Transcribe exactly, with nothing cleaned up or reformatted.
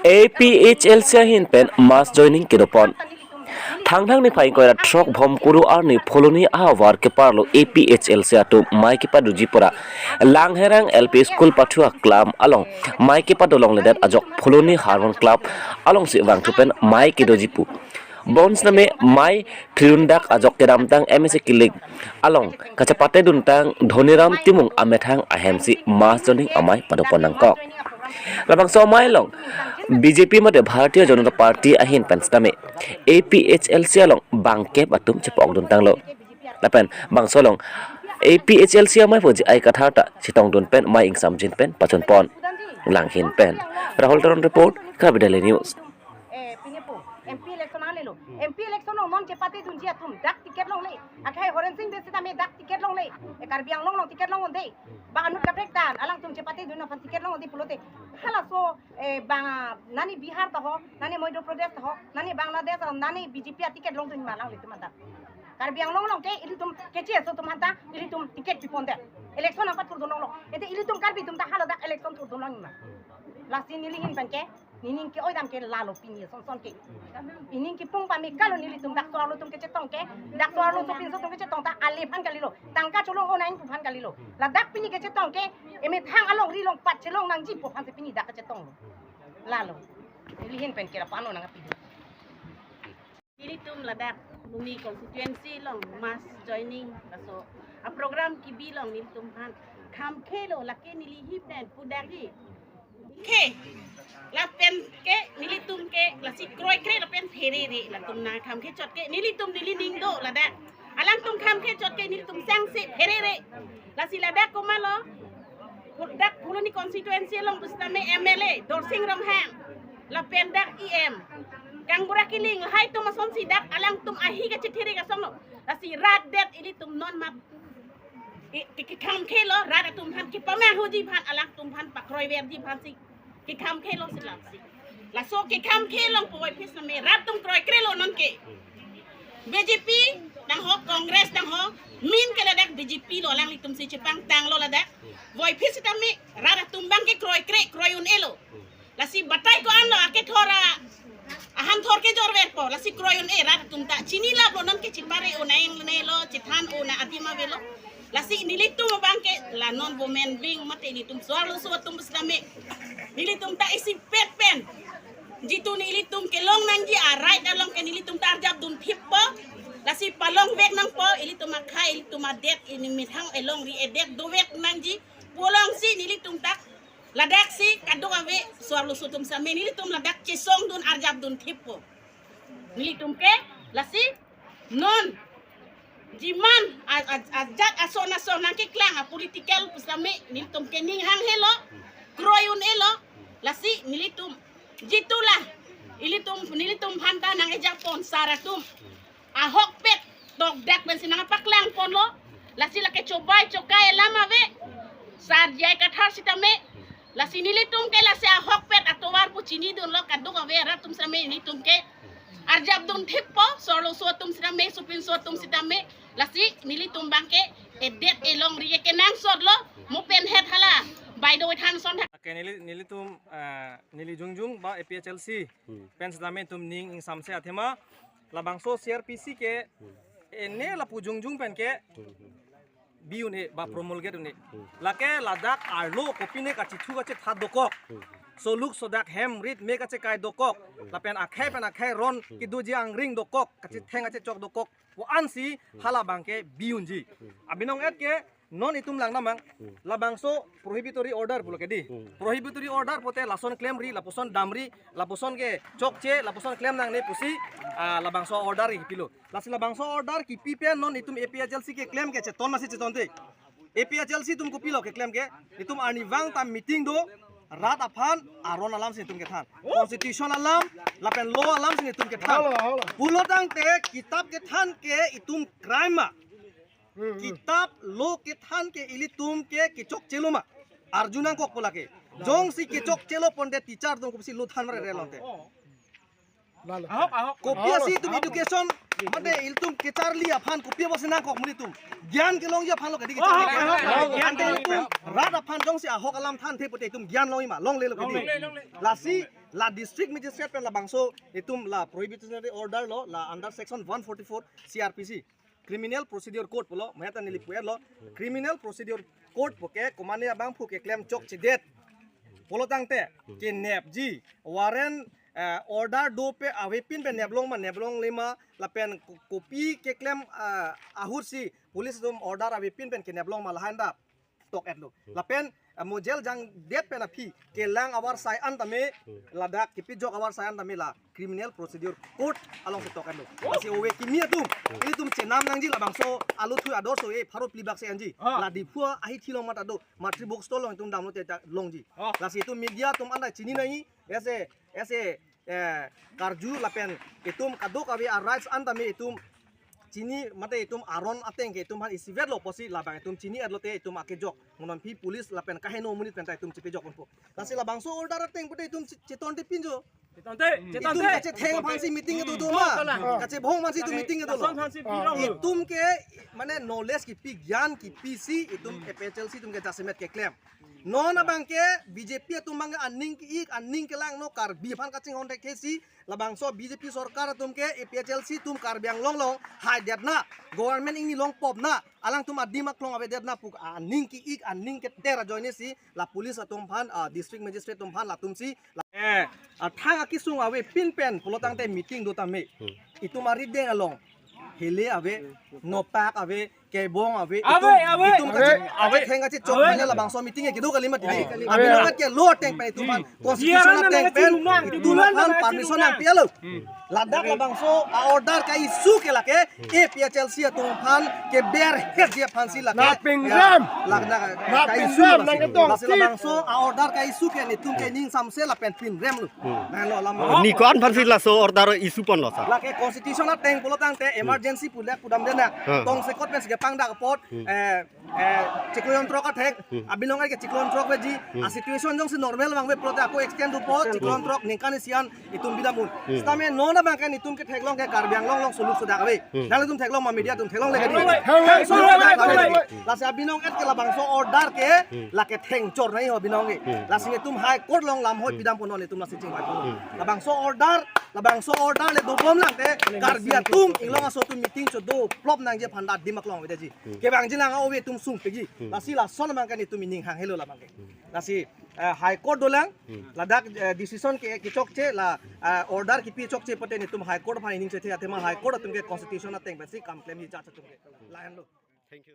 A P H L C ahin pen mass joining kedopon. Thangnat niphai ingkoi ra throk Bhomkuru arni Phuloni ahavar keparlo A P H L C atum mei kepadoji pura Langherang L P School pathu aklam along mei kepadolongledet ajok Phuloni Harmon Club alongsi vangthu pen mei kedoji pu. Bonsitame mei phirundak ajok kedamtang M S A kilik along kachepateduntang Dhoniram Timung amethang ahemsi mass joining amei padopon nangkok. Labangso amei along B J P mate Bharatiya Janata Party ahin pen sitame A P H L C along bangkep atum chepokduntanglo. Lapen bangso along A P H L C amei aphuji Aikathar ta chetongdun pen mei ingsamjin pen pachunpon. Langhin pen Rahul Teron report, Karbi Daily News. Eh, pini pu, M P election alelo. M P election along non chepatedunji atum dak ticket longle. Akhai Horensing Bey sitame dak ticket longle. Eh, Karbi Anglong along ticket longledet. Bang anut kaprek ta alangtum chepatedun aphan ticket longledet pulote. Halaso, eh, bang nani Bihar ta ho, nani Madhya Pradesh ta ho, nani Bangladesh ta ho, nani B J P aticket longdun ma alanglitum anta. Karbi Anglong along ke ilitum keche aso atum anta ilitum ticket pipondet. Election nangpathurdun longlo. Ete ilitum Karbi atum ta haladak election thurdun longma. Lasi neli ahin pen ke, nening ke-oi dam ke lalo pini asonson ke. Nening kepung pame kalo nelitum dak so-arlo atum kechetong ke, dak so-arlo sopinso atum kechetong ta ale aphan kalilo. Tangka cholong onang pu aphan kalilo. Ladak pini kechetong ke, emethang alongri along pat chelong nangji pu aphansi pini dak kechetonglo. Lalo. Neli ahin pen ke lapu-an lo nangpi. Nelitum ladak Phuloni constituency along mass joining laso aprogram kebi along nelitum aphan khamkhelo, lake neli ahin pen pudakji. Ke lapen ke nelitum ke lasi kroikre lapen pherere, latum nangkhamkhe chot ke nelitum neli ning do ladak. Alangtum khamkhe chot ke nelitum sangse pherere. Lasi ladak komatlo, dak Phuloni constituency along pusitame M L A Dorsing Ronghang, lapen dak E M Kangbura Killing, lahai atum asonsi dak alangtum ahi kachethere kasonglo. Lasi rat det ilitum non mat i, ke, kekhamkhelo, rat atum aphan kepamanghuji aphan, alangtum aphan pakroiverji aphansi kekhamkhelo si lasi. Laso kekhamkhe along puvoiphit sitame rat atum kroikrelo non ke. B J P nang ho, Congress nang ho, main ke ladak B J P lo, alanglitumsi chepangtanglo ladak. Voiphit sitame rat atum abang ke kroikre, kroi un-elo. Lasi batai ko-an lo, akethor a, ahan thor kejorverpo, lasi kroi un-e rat atum ta. Chinilaplo non ke chepare un-e nelo, chethan un-e adim avelo. Lasi nelitum abang ke la non women wing mate nelitum so-arloso atum pusitame, nelitum ta isipet pen jitu nelitum kelong nangji a-right along ke nelitum ta arjapdun thippo. Lasi palongvek nangpo, ilitum akhei, ilitum adet, ili methang elongri edet dovek nangji pu alongsi nelitum ta ladaksi kadokave so-arloso atum sitame nelitum ladak chesongdun arjapdun thippo. Nelitum ke lasi non jiman a, a, ajat ason ason nangkeklang a-political pusitame nelitum ke ning hanghe lo, kroi un-e lo. Lasi nelitum jitu la ilitum, nelitum aphan ta nang-ejapon sar atum ahokpet tokdak pensi nangpaklangponlo. Lasi lake chobai chokai alam ave. Sar J I Kathar sitame. Lasi nelitum ke lasi ahokpet atovar pu chinidunlo, kadokave rat atum sitame nelitum ke arjapdun thippo, so-arloso atum sitame, sopinso atum sitame. Lasi nelitum abang ke edet elongri ke kenangsotlo, mo pen het hala baidoi than son tha. Ke neli, nelitum, eh, neli jongjung ba A P H L C Hmm. pen sitame itum ning ingsamse athema labangso C R P C ke Hmm. ene lapu jongjung pen ke Hmm. bi un-e ba Hmm. promulgate un-e. Hmm. Lake ladak arlo kopine kachethu kachethat dokok. Hmm. Soluk sodak hem rit me kachekai dokok. Hmm. Lapen akhei pen akhei ron Hmm. kedoji angring dokok. Hmm. Kachetheng kachechok dokok pu ansi Hmm. hala abang ke bi unji. Hmm. Abinong et ke non itum lang damang, Hmm. labangso prohibitory order pulo ke di. Hmm. Prohibitory order pote lason klemri, lapuson damri, lapuson ke chokche, lapuson klem nangne pusi, ah, labangso order kipilo. Lasi labangso order kipi pen non itum A P H L C keklem ke cheton masi chetonte. A P H L C atum kopilo keklem ke, itum arnivang ta meeting do, rat aphan aron alamsi itum kethan. Constitution alam, lapen law alamsi itum kethan. Halo, halo. Pulo tangte kitap kethan ke itum crime ma. Hmm, hmm. Kitap law kethan ke ilitum ke kechokchelo ma. Arjunangkok pu lake. Jongsi kechokchelo ponte teacher atum kopisi law than mare re lonte. Ahok, ahok. Kopi asi itum education, mate ilitum kacharli aphan kopi apotsi nangkok muni itum. Gyan kelongji aphan lo kadi kacharli. Ahok, ahok, ahok. Ante ilitum rat aphan jongsi ahok alam thanthe pute itum gyan longji ma, longle lo kadi. Longle, longle. Lasi la district magistrate pen labangso itum la prohibitory order lo, la under section one forty-four C R P C, Criminal Procedure Code pulo, mate neli pu-et lo, Criminal Procedure Code puke komatne abangphu keklem chokchedet pulo tangte kenepji, warrant, eh, order dope avepin pen neplong ma neplongle ma, lapen ko-, kopi keklem, eh, ahutsi police atum order avepin pen keneplong ma, lahan ta tok-et lo. Lapen, eh, mo jail jangdet pen aphi kelang avarsai an tame, ladak kepajok avarsai an tame la Criminal Procedure Code alongsi tok-et lo. Lasi ove kimi atum, ilitum chenam nangji labangso aluthui ador so e pharo phli bak se anji. Ah. La Diphu ahithi along mate do, matri box tolong itum damlo te ta longji. Ah. Lasi itum media atum anta chini nangji, ese, ese, eh, karju lapen itum kadokave a-rights an tame itum chini mate itum aron ateng ke itum aphan isivet lo pusi labang itum chini-et lote itum akejok. Mo non aphi police lapen kaheno monit pen ta itum chepajok ponpo. Lasi labangso order ateng pute itum chi-, chetonte pinjo. Chetonte, itum chetonte. Kachetheng aphansi meeting kedo do ma. Oh, kalang. Kachebong aphansi itum meeting kedo lo. Lason aphansi birong lo. Itum ke mane knowledge kipi, gyan kipisi itum A P H L C atum ke jasemet keklem. Non abang ke B J P atum abang ke aning ke-ik, aning kelang, non Karbi aphan kachinghon thekthe si labangso B J P sorkar atum ke A P H L C atum Karbi Anglong along haidet na, government ingni longpop na, alangtum adim aklong avedet na pu aning ke-ik, aning keter ajoine si la police atum aphan, ah, district magistrate atum aphan latumsi la, eh, athang akesung avepin pen pulo tangte meeting do tame. Itum arideng along hele ave, nopak ave, kebong ave, ave, itum, ave, itum ave, kache-, ave, kachetheng kachechok ave. Mane labangso meeting ke kedo kali mati di. Ave. Abinong ke law ateng pen itum aphan, constitution ateng pen itum aphan permission nangpi lo. Ladak labangso a-order ka-issue ke lake A P H L C atum aphan keberhetji aphansi lake. Nangpingrem. Ya, lake na ka-issue nangpingrem, lasi. Nangketong. Lasi labangso a-order ka-issue ke nelitum ke ning samse lapen pinrem lo. Hmm. Nanglo alam. Ni ko-an aphansi laso order issue ponlo, sir? Lake constitution ateng pulo tangte emergency pule pudamde na. Hmm. Tongsekot pensi kepangdak apot, hmm, eh, eh, chiklo jon throk athek, hmm, abinong ke chiklo jon throk veji, hmm, a-situation jongsi normal vangve pulote ako extend dopo, hmm, chiklo jon throk ningkan isi an itum bidam un. Hmm. Sitame non abang ke nelitum ketheklong ke Karbi Anglong along suluk sudak ave. Hmm. Nanglitum theklong ma, media atum theklongle kadi. Theklong, theklong, theklong, theklong. Lasi abinong et ke labangso order ke, hmm, lake thengchor nangji ho abinong ke. Hmm. Lasi nelitum High Court along lamhoi, hmm, pidam ponnon nelitum lasi chingvai ponnon. Hmm. Labangso order, labangso order le dobom lang te, Karbi atum inglong aso atum meeting chodoplop nangji aphan ta adim aklong avedetji. Hmm. Kevangji lang ove atum sungpikji. Hmm. Lasi lason abang ke nelitum ining hang helo labang ke. Hmm. Lasi, eh, High Court dolang, hmm, ladak, eh, decision ke, kechokche la, eh, order kipi chokche pute nelitum High Court aphan ining chethe, athema High Court atum ke constitution ateng pensi kam klemji judge atum ke. Lahenlo. Thank you.